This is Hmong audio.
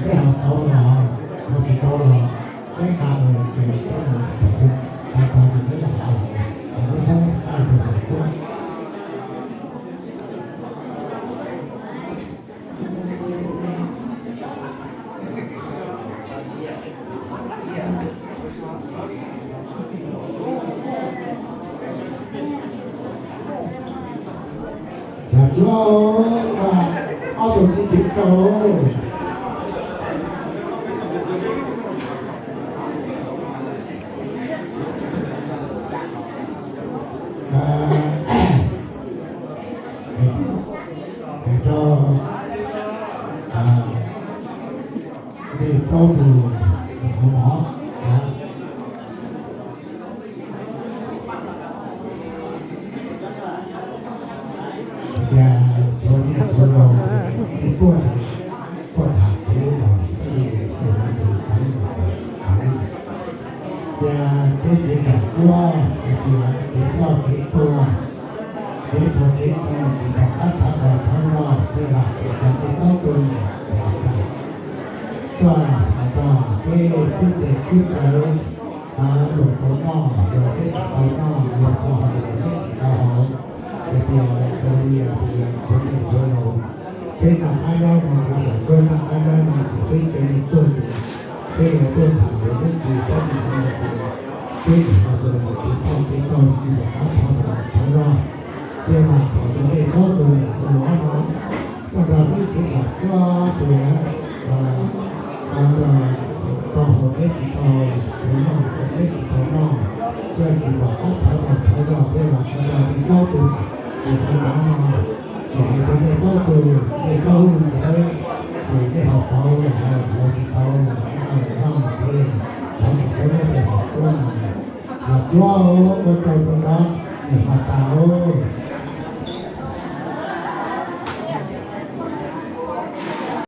Peb haus tau los, haus tsis tau los, peb nqa mus ces peb mus tau ces peb los haus, peb txhob nqa rau Xyom Cuab. Xyom Cuab, ob tug txiv thwv rau. Hais rau nej plaub tug niam hauv mov, hais tias tshuav niaj tshuav laus nej tuaj, tuaj tham kev los tej xyoo no ces txawv los, tias peb kev zam kuab, hais tias kev ploj kev tuag, kev tuag kev tuag tsis pom qab thov los thov los, tej lam ces cov nej plaub tug niam hais tias tuaj nrog peb khwb tes khwb taw, luag tau noj los peb tsis tau noj, luag tau haus los peb tsis tau haus. Hais tias rau li hais tias tshuav niaj tshuav laus, peb noj qab nyob no, peb Xyom Cuab noj qab nyob no ces peb cov nej tuaj ces peb yuav tuaj tham yuav peb tsis pab mus no ces peb nim no xav tias kev ploj kev tuag tsis pom qab thov los thov los, tej lam ces cov nej plaub tug niam hauv mov no tuaj nrog peb kev zam kuab tias tau haus peb tsis tau, tau noj peb tsis tau noj, thiaj tsis pom qab thov los thov los, tej lam cov nej plaub tug niam hauv mov no ces hais rau nej plaub tug, nej plaub tug ntawd, ces nej haus tau los haus, haus tsis tau los noj los noj ces thov kom txhob muab rau Xyom Cuab no. Xyom Cuab, ua tsaug rau koj, niam hais tas os.